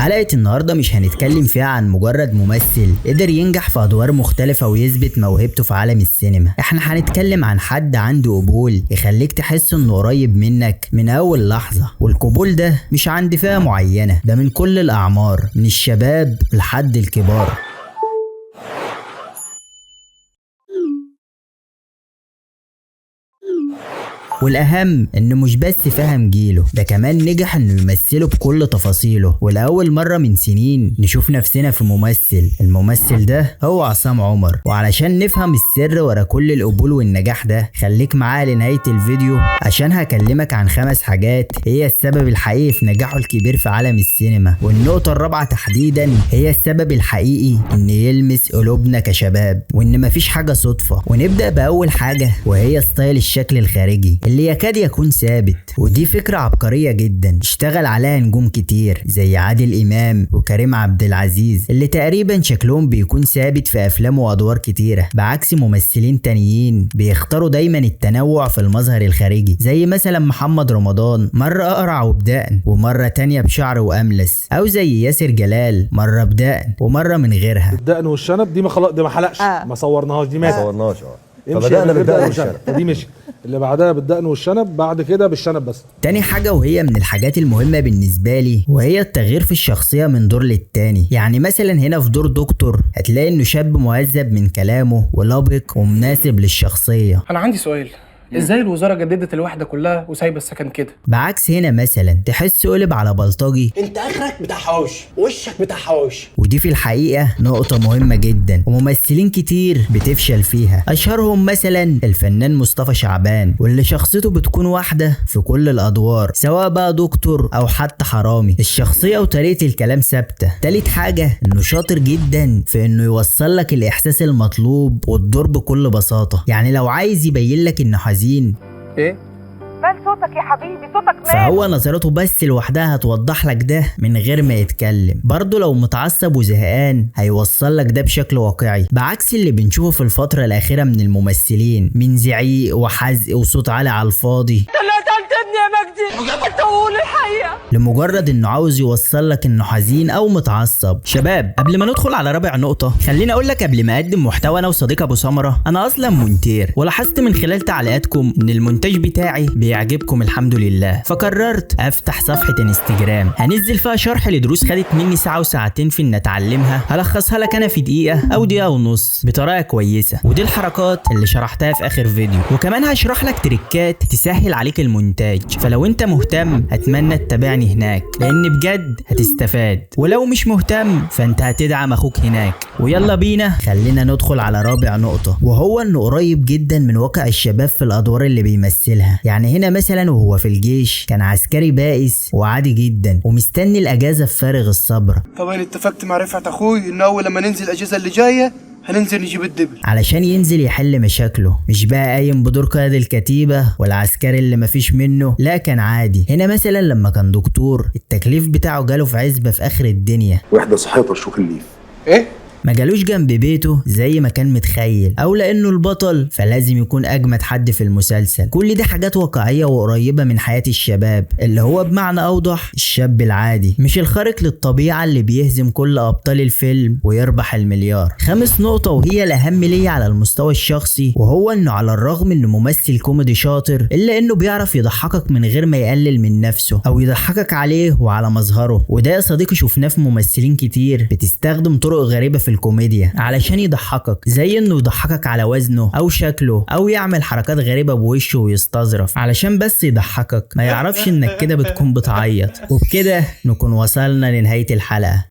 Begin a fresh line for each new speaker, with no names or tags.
حلقة النهاردة مش هنتكلم فيها عن مجرد ممثل قدر ينجح في أدوار مختلفة ويثبت موهبته في عالم السينما. احنا هنتكلم عن حد عنده قبول يخليك تحس انه قريب منك من أول لحظة، والقبول ده مش عند فئة معينة، ده من كل الأعمار، من الشباب لحد الكبار. والأهم إنه مش بس فهم جيله، ده كمان نجح إنه يمثله بكل تفاصيله. ولأول مرة من سنين نشوف نفسنا في ممثل، الممثل ده هو عصام عمر. وعلشان نفهم السر ورا كل القبول والنجاح ده خليك معايا لنهاية الفيديو، عشان هكلمك عن 5 حاجات هي السبب الحقيقي في نجاحه الكبير في عالم السينما. والنقطة الرابعة تحديدا هي السبب الحقيقي إن يلمس قلوبنا كشباب، وإن مفيش حاجة صدفة. ونبدأ بأول حاجة وهي style الشكل الخارجي اللي يكاد يكون ثابت، ودي فكرة عبقرية جدا اشتغل عليها نجوم كتير زي عادل إمام وكريم عبد العزيز، اللي تقريبا شكلهم بيكون ثابت في أفلام وأدوار كتيرة، بعكس ممثلين تانيين بيختاروا دايما التنوع في المظهر الخارجي، زي مثلا محمد رمضان مرة أقرع وبدقن ومرة تانية بشعر وأملس، أو زي ياسر جلال مرة بدقن ومرة من غيرها.
الدقن والشنب دي ما حلقش، ما صورناهاش، دي ماتت، ما
صورناهاش. فبدأنا بالدقن والشنب،
دي مشي. اللي بعدها بالدقن والشنب، بعد كده بالشنب بس.
تاني حاجة وهي من الحاجات المهمة بالنسبة لي، وهي التغيير في الشخصية من دور للتاني. يعني مثلا هنا في دور دكتور هتلاقي انه شاب مهذب من كلامه ولبق ومناسب للشخصية.
انا عندي سؤال، ازاي الوزارة جددت الوحدة كلها وسايبه السكن كده؟
بعكس هنا مثلا تحس قلب على بلطجي،
انت اخرك بتاع حواوشي، وشك بتاع حواوشي.
ودي في الحقيقة نقطة مهمة جدا وممثلين كتير بتفشل فيها، اشهرهم مثلا الفنان مصطفى شعبان، واللي شخصيته بتكون واحدة في كل الادوار سواء بقى دكتور او حتى حرامي، الشخصية وطريقه الكلام ثابتة. تالت حاجة انه شاطر جدا في انه يوصل لك الاحساس المطلوب والدور بكل بساطة. يعني لو عايز يبين لك انه حزين،
ايه
مال صوتك يا حبيبي، صوتك مال،
فهو نظرته بس لوحدها هتوضح لك ده من غير ما يتكلم. برضه لو متعصب وزهقان هيوصل لك ده بشكل واقعي، بعكس اللي بنشوفه في الفترة الأخيرة من الممثلين من زعيق وحزق وصوت عالي على الفاضي.
انت اللي قتلت ابني يا مجدي، انت قول الحقيقة،
لمجرد انه عاوز يوصل لك انه حزين او متعصب. شباب قبل ما ندخل على رابع نقطة، خليني اقول لك قبل ما اقدم محتوى انا وصديق ابو سمرة، انا اصلا مونتير، ولاحظت من خلال تعليقاتكم ان المونتاج بتاعي بيعجبكم الحمد لله، فقررت افتح صفحة انستجرام هنزل فيها شرح لدروس خدت مني ساعة وساعتين في ان اتعلمها، هلخصها لك انا في دقيقة او دقيقة ونص بطريقة كويسة، ودي الحركات اللي شرحتها في اخر فيديو. وكمان هشرح لك تريكات تسهل عليك المونتاج، فلو انت مهتم اتمنى تتابعني هناك لان بجد هتستفاد، ولو مش مهتم فانت هتدعم اخوك هناك. ويلا بينا خلينا ندخل على رابع نقطة، وهو انه قريب جدا من واقع الشباب في الادوار اللي بيمثلها. يعني هنا مثلا وهو في الجيش كان عسكري بائس وعادي جدا ومستني الاجازة بفارغ الصبر.
طبعا اتفقت مع رفعت اخوي ان اول لما ننزل الاجازة اللي جاية هننزل نجيب الدبل
علشان ينزل يحل مشاكله، مش بقى قايم بدور قائد الكتيبة والعسكري اللي مفيش منه، لا كان عادي. هنا مثلا لما كان دكتور التكليف بتاعه جاله في عزبة في اخر الدنيا،
واحدة صحيت شوك الليف،
ايه
ما جالوش جنب بيته زي ما كان متخيل، او لانه البطل فلازم يكون اجمد حد في المسلسل. كل دي حاجات واقعية وقريبة من حياة الشباب، اللي هو بمعنى اوضح الشاب العادي، مش الخارق للطبيعة اللي بيهزم كل ابطال الفيلم ويربح المليار. خامس نقطة وهي الاهم ليا على المستوى الشخصي، وهو انه على الرغم انه ممثل كوميدي شاطر الا انه بيعرف يضحكك من غير ما يقلل من نفسه او يضحكك عليه وعلى مظهره. وده يا صديقي شفناه في ممثلين كتير بتستخدم طرق غريبة في الكوميديا علشان يضحكك، زي انه يضحكك على وزنه او شكله او يعمل حركات غريبة بوشه ويستظرف علشان بس يضحكك، ما يعرفش انك كده بتكون بتعيط. وبكده نكون وصلنا لنهاية الحلقة.